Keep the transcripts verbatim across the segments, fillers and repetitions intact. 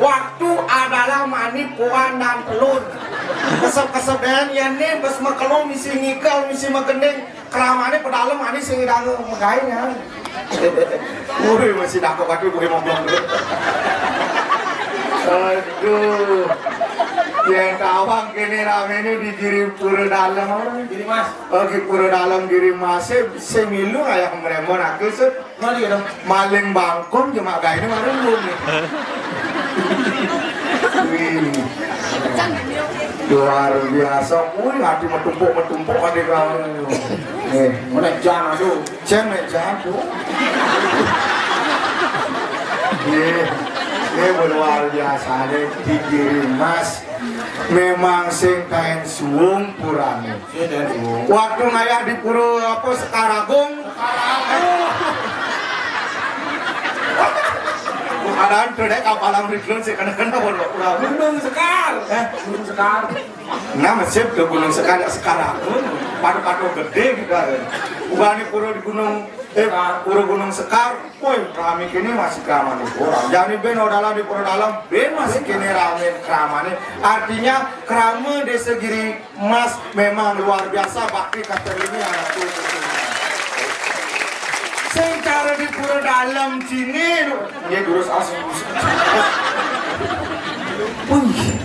Waktu adalah mani puan dan telun. Kesep-kesep dén yén né bes makelung misi ngikel misi magending. Keramané pedalem mani sing idang magaé nya. Woi, masih dakok aku bagi ngomong. Aduh. Yén tawang kéné raméné di Giri Pura Dalem. Giri Mas. Oh, Giri Pura Dalem Giri Mas, sing milu ayah mremon aku sut. Mari dong. Maling bangkong cuma gainé warung bumi. Wih. Luar biasa. Wih, hati metumpuk-metumpuk ada kamu. Nih, mana jam aduh. Jam ya jam tuh. Nih, ini luar biasa nih di Giri Mas. Memang sing kain suwung purané. Waktu ngayah di pura apa Sekaragung. Sekaragung. Bukan tuh deh kapalang Ridlun sih kadang-kadang pura-pura. Gunung Sekar. Eh, Gunung Sekar. Nah, masih tuh Gunung Sekar ya Sekaragung. Padu-padu gedé gitu. Bukan di pura di gunung eh pura Gunung Sekar. Woi, ramé kéné masih keramané orang. Jani bén odalan di pura dalem, bén masih kéné ramé keramané. Artinya kerama Désa Giri Mas memang luar biasa bakti katerlini anak tuh. Sing cara di pura dalem sini, ya durus asli. Wih,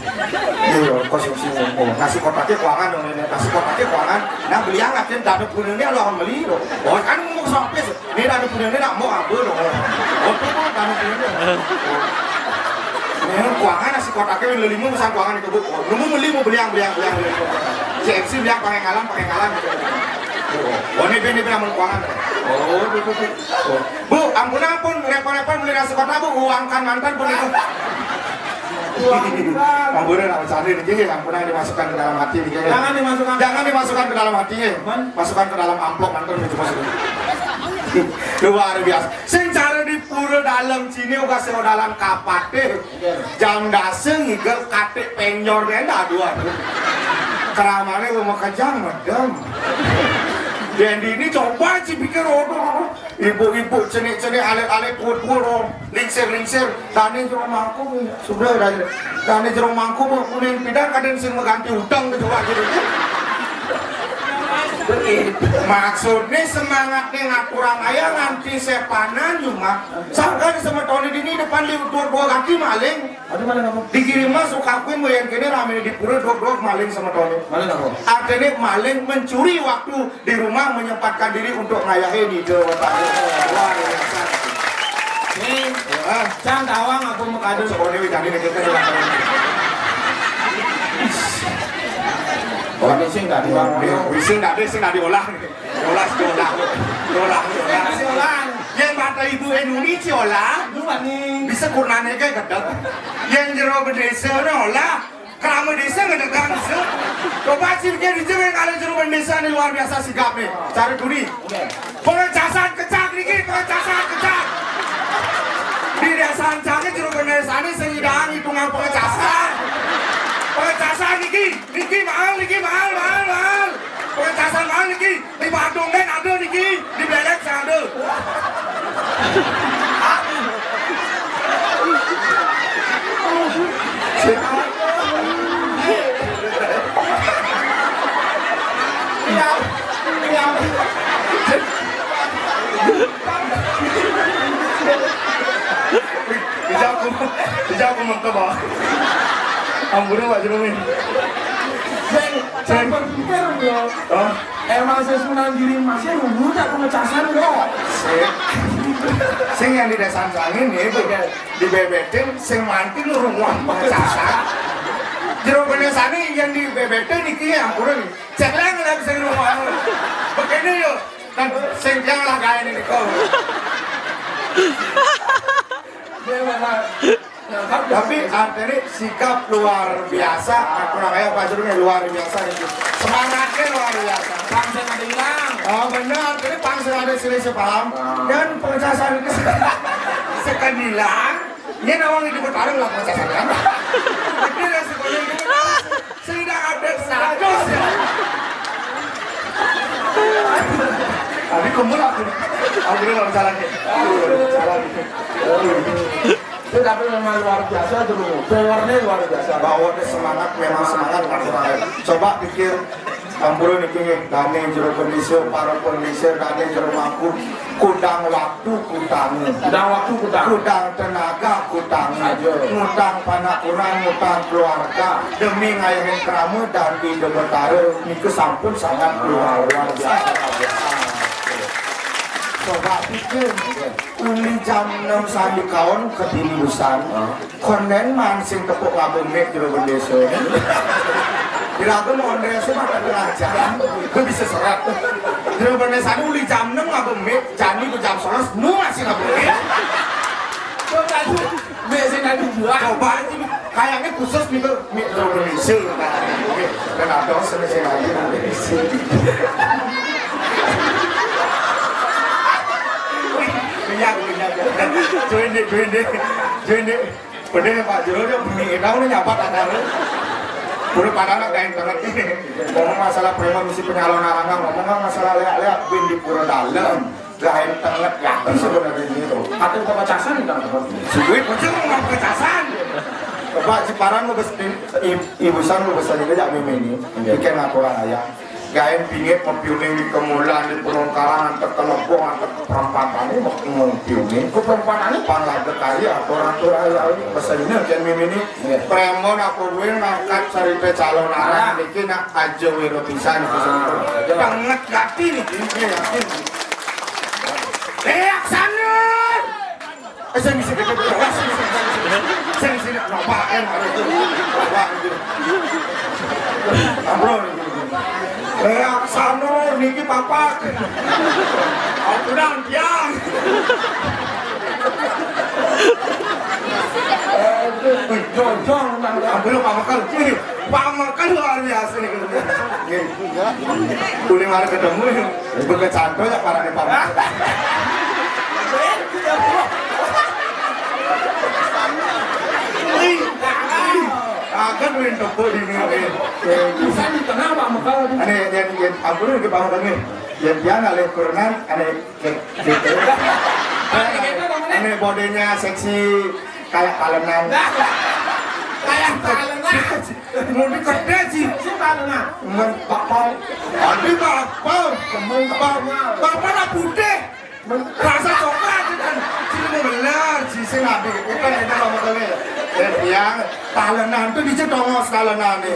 iya, kosong sih. Oh, nasi kotaknya kuangan dong ini. Nasi kotaknya kuangan. Nah, beli yang ngatin dana punya ini lo beli lo. Oh, kan mau sampai sih. Ini ada punya ini nak mau apa dong? Oh, tuh mau ada punya ini. Ini kuangan nasi kotaknya udah lima pesan kuangan itu bu. Oh, lu mau beli mau beli yang beli yang beli yang beli. Si M C beli yang pakai ngalam pakai ngalam gitu. Oh, oh, ini bini bini mau kuangan. Oh, itu tuh. Oh. Bu, ampun ampun, repot-repot beli nasi kotak bu, uangkan mantan pun itu. Amburan apa cari nih, gini, ampunan dimasukkan ke dalam hati nih, gini. Jangan dimasukkan. Jangan dimasukkan ke dalam hati ya. Masukkan ke dalam amplop nanti nih cuma sini. Luar biasa. Sing cara di pura dalem sini uga sing dalam kapat deh. Jam dasa ngigel katik penyor deh, dah dua. Keramane gua mau kejang medem. Dan di ini coba sih pikir, oh, ibu-ibu cenik-cenik alit-alit pur-pur, oh. Lingsir-lingsir, dané jero mangkuk, sudah dané. Dané jero mangkuk, kuning pidan kadén sing mengganti utang ke coba gitu. Maksudnya semangatnya ngaturang ayah nganti sepanan cuma. Sangkan semetoné dini depan di utur dua kaki maling. Aduh, maling apa? Dikirim masuk kakuin mau yang kene ramé di pura dua-dua maling semetoné. Maling apa? Artinya maling mencuri waktu di rumah menyempatkan diri untuk ngayahin ide otak. Luar biasa. Nih, ah, can tawang aku mengadu sekolah ini tadi nih kita. Oh, ini sing tadi bang. Sing tadi sing tadi olah. Olah, olah, olah, olah. Yang mata ibu Enuni ciola. Bisa kurnane kayak gedek. Yang jero bedesa olah. Kerama desa ngedegang desa. Coba sih dia di jalan kalau jero desa ini luar biasa sigapnya. Cari duri. Pengecasan kecak niki, pengecasan kecak. Di desa Ancangnya jero desa ini sing idang hitungan pengecasan. Pengecasan niki, niki mahal, niki mahal, mahal, mahal. Pengecasan mahal niki. Di Badung kan ada niki, di Belek saya ada. Bisa aku, bisa aku mengkebak. Ampun Pak Jerumi. Sing, sing berpikir bro. Hah? Emang sesunan diri masih ruwet aku ngecasan kok. Sing, sing yang di desa Ancangin nih, Bu, dibebetin, sing mantin ruwet pengecasan. Jero benesane yang dibebetin iki ya ampun. Cek lah ngeliat sing ruwet. Begini yuk. Kan sing yang lah kayak ini kok. Dia memang Tapi artinya sikap luar biasa, kurang ya Pak Jurumnya luar biasa itu. Semangatnya luar biasa. Pang sing ada hilang. Oh benar, jadi pang sing ada silih sepaham. Dan pengecasan itu sekan hilang. Ini nawang itu bertarung lah pengecasan kan. Tapi resikonya itu tidak ada satu. Tapi kumpul aku. Aku udah salah nih. Salah nih. Tapi memang luar biasa dulu. Powernya luar biasa. Bahwa ada semangat, memang semangat, Mas. Coba pikir, ampun niki nggih, dane jero bendesa, para bendesa, dane jero mangku, kudang waktu kutangi. Kudang waktu kutang. Kudang tenaga kutangi. Aduh. Ngutang panakpuran, ngutang keluarga. Demi ngayahin krama dan Ida Betara, niku sampun sangat luar biasa. Coba pikir, uli jam enam sandi kaon ke dini busan. Konden man sing tepuk ngabung mik jero bendesa. Kira aku mau Andreas mah tak belajar. Gue bisa serat. Jero bendesa uli jam enam ngabung mik, jani ku jam sebelas nu masih ngabung mik. Coba aja, mik sing tadi jual. Coba aja, kayaknya khusus nih tuh mik jero bendesa. Kenapa sih sing lagi? Minyak, minyak. Join deh, join deh. Join deh. Pedih Pak Jero dia bunyi kita udah nyapa tak tahu. Udah pada anak kain banget ini. Ngomong masalah preman misi penyalon arangan, ngomong masalah leak-leak bin di Pura Dalam. Gaen tenget ya sebenarnya ini tuh. Atau kepecasan kan? Suwe pocong mau kepecasan. Coba si parang lu bes-, i-, ibusan lu besar ini ya mimi ini. Iya. Bikin aturan aja. Gaen pingit mau piuning di kemulan, di penungkaran, antar telebong, antar perempatan ini mau, mau piuning. Ku perempatan ini panglaga kali aturan-aturan ya ini. Pesan ini kan mimi ini. Iya. Premon aku duwe ngangkat sarita calon anak. Ah. Niki nak aja wiro pisan. Ah, aja. Banget gati nih, ini yakin. Eh, Aksaner! Eh, sing sini, sing sini, sing sini, sing sini, sing sini, nopaken harus itu. Wah, itu. Ambrol. Eh, Aksaner, niki papak. Ampunan, tiang. Aduh, wih, jong, jong, nang ambil pamekel. Wih, pamekel luar biasa nih. Nggih. Kuwi mari ketemu, ya. Bukan santo ya, para di pamekel. Akan win tepuk di ini. Bisa di tengah pamekel. Ane, yang, yang, ampun, ke pamekel nih. Yang dia ngalih kurenan, ane, Ane bodenya seksi kayak talenan. Kayak talenan. Mau dikede sih. Si talenan. Men bakpao. Adi bakpao. Temen bakpao. Bakpao lah putih. Men rasa coklat kan. Sini mau bener sih sing adi. Itu yang mau kali. Ya, yang talenan tuh di tongos talenan nih.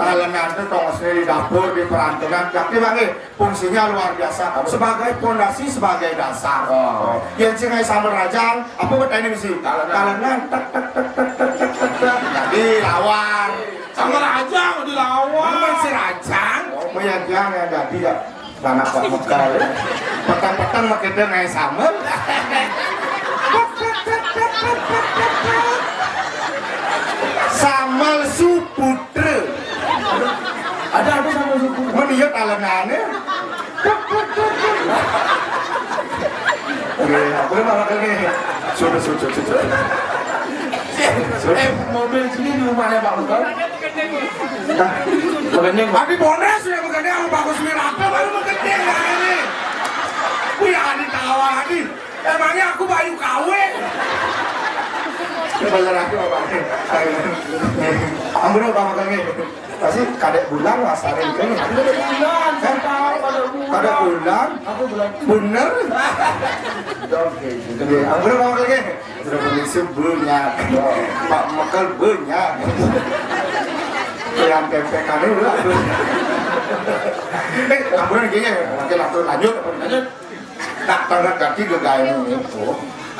Talenan tuh tongos di dapur, di perantungan. Tapi bang, eh, fungsinya luar biasa. Sebagai pondasi, sebagai dasar. Oh. Yang sing ae sambel rajang, apa kata ini mesti? Talenan. Talenan, tek, tek, tek. Jadi lawan. Sambel rajang, dilawan. Bukan si rajang. Oh, yang yang jadi ya. Anak Pak Mekar. Petang-petang makin dia naik sambel. Sambel suputra. Ada, ada sambel suputra. Mana iya talenannya? Oke, aku udah makan nih. Sudah, sudah, sudah. Eh, mobil sini di rumahnya Pak Mekar. Nah, makanya Abi Bonda sudah bekerja sama Bagus Wirata baru bekerja hari ini. Wih, Adi tawa Adi. Emangnya aku bayu kawin? Bayar aku apa? Ayo. Ampun, Pak, makanya pasti kadek bulan wasarin kan? Bulan, saya tahu kalau bulan. Kadek bulan. Aku bulan. Bener. Oke, gitu. Ampun, Pak, makanya. Sudah permisi banyak. Pak Mekel banyak. Yang tempe kami udah. Eh, ampun gini, makin langsung lanjut, lanjut. Tak tangga kaki gegain ini.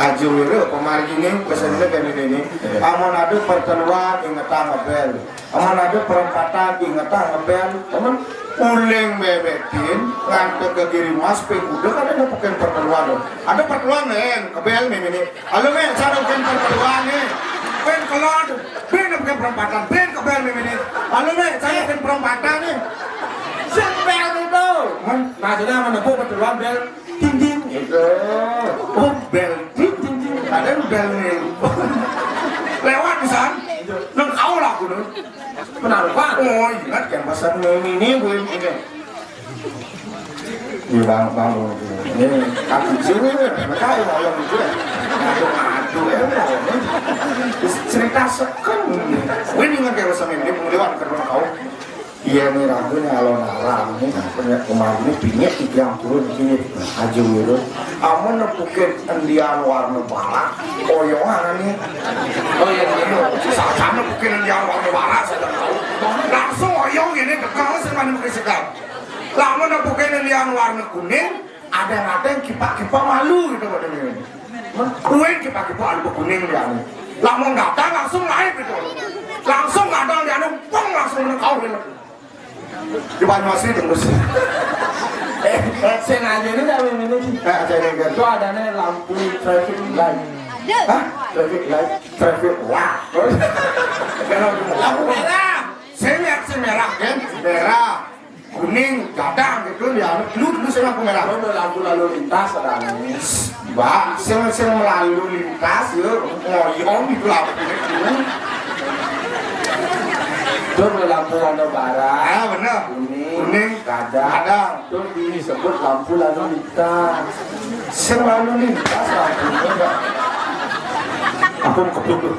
Aji wira, pemargi ini, pesennya kayak ini. Amun ada perteluan, ingetang ngebel. Amun ada perempatan, ingetang ngebel. Amun uling bebetin, ngantek ke kiri mas, pe kuda kan ada bukan perteluan loh. Ada perteluan, eh, ngebel nih, ini. Halo, Mek, saya bukan perteluan nih. Ben kelon, ben bukan perempatan, ben kebel nih, ini. Halo, Mek, saya bukan perempatan nih. Sing bel itu. Men, maksudnya menepuk perteluan bel. Ting, ting. Gitu. Oh, bel. Ting, ting, ting. Ada bel nih. Lewat di sana. Nang kau lah, aku nih. Benar, Pak. Oh, ingat kan, pesan ini, ini, gue ini. Iya, Bang, Bang. Ini, aku sini, mereka yang mau yang itu. Aduh, aduh. Cerita seken. Wih, dengan kayak sama ini, pengeluaran ke rumah kau. Iya nih, ragu nih, kalau narang nih, punya kemarin ini bingit yang turun sini, aja wiru. Amun nepukin endian warna barak, koyongan nih. Oh iya, iya. Saja nepukin endian warna barak, saya tahu. Langsung oyong ini, degang, saya mana pakai sekam. Lamun nepukin endian warna kuning, ada-ada yang kipak-kipak malu gitu pada ini. Kuen kipak-kipak alu kuning dia nih. Lamun datang langsung naik gitu. Langsung ada dia nih, pong, langsung menekau gitu. Di Banyumas itu, Gus. Eh, eh, sengaja ini dari ini sih. Eh, saya dengar. Itu adanya lampu traffic light. Hah? Traffic light, traffic, wah. Lampu merah. Saya lihat si merah kan, merah, kuning, gadang gitu ya. Lu, lu saya lampu merah. Lu lampu lalu lintas ada nih. Mbak, sing, sing melalu lintas, yo, ngoyong gitu lah. Itu lampu warna barak. Ah, bener. Kuning. Kuning. Gadang. Gadang. Itu disebut lampu lalu lintas. Sing lalu lintas lampunya, Mbak. Aku mau kepluk dulu.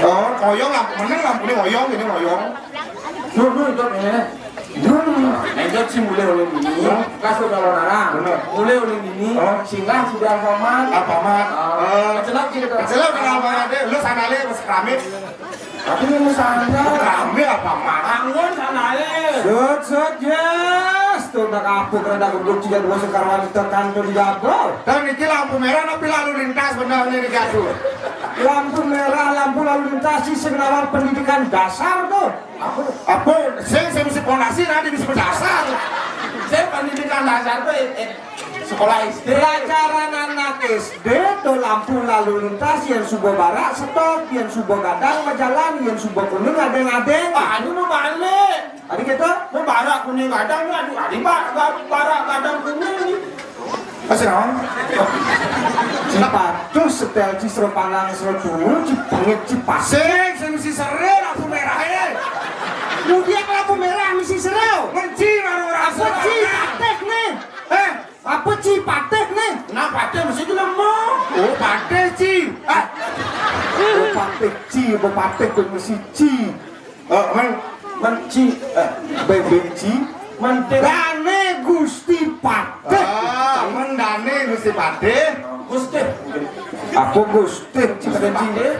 Oh, ngoyong lampu, meneng lampu ini ngoyong, ini ngoyong. Nur, nur, itu ini. Nah, itu sih mulai oleh ini. Hah? Kasih kalau narang. Bener. Mulai oleh ini. Hah? Singgah sudah Alfamart. Alfamart. Ah, eh, kecelak sih kita. Kecelak dengan Alfamart deh. Lu sandale masih keramik. Tapi ini sandal. Keramik Alfamart. Anggun sandale. Set, set, yes. Tuh udah kapuk, rada gendut, tiga dua sekarang tekan tuh di dapur. Dan ini lampu merah tapi lalu lintas benar ini di gaduh. Lampu merah, lampu lalu lintas sih sing nawar pendidikan dasar tuh. Apa? Apa? Sing, sing mesti pondasi nanti bisa dasar. Sing pendidikan dasar tuh, eh, eh, sekolah S D. Pelajaran anak S D tuh lampu lalu lintas, yang suba barak stop, yang suba gadang berjalan, yang suba kuning adeng-adeng. Ah, ini mau balik. Tadi kita mau barak kuning gadang nih, aduh, tadi ba-, ba-, barak gadang kuning nih. Masih naon? Cipatu setel ci seropalang serotulu, cipengit cipasing. Sing, sing mesti seru lampu merah, eh. Mudiak lampu merah mesti seru. Menci baru rasa. Apa ci patih nih? Eh? Apa ci patih nih? Nah, patih mesti jelema. Oh, patih ci. Ah. Oh, patih ci, apa patih kok mesti ci? Eh, men, men ci, eh, bebek ci, men dane Gusti Patih. Ah, men dane Gusti Patih. Gusti. Apa Gusti? Gusti Patih.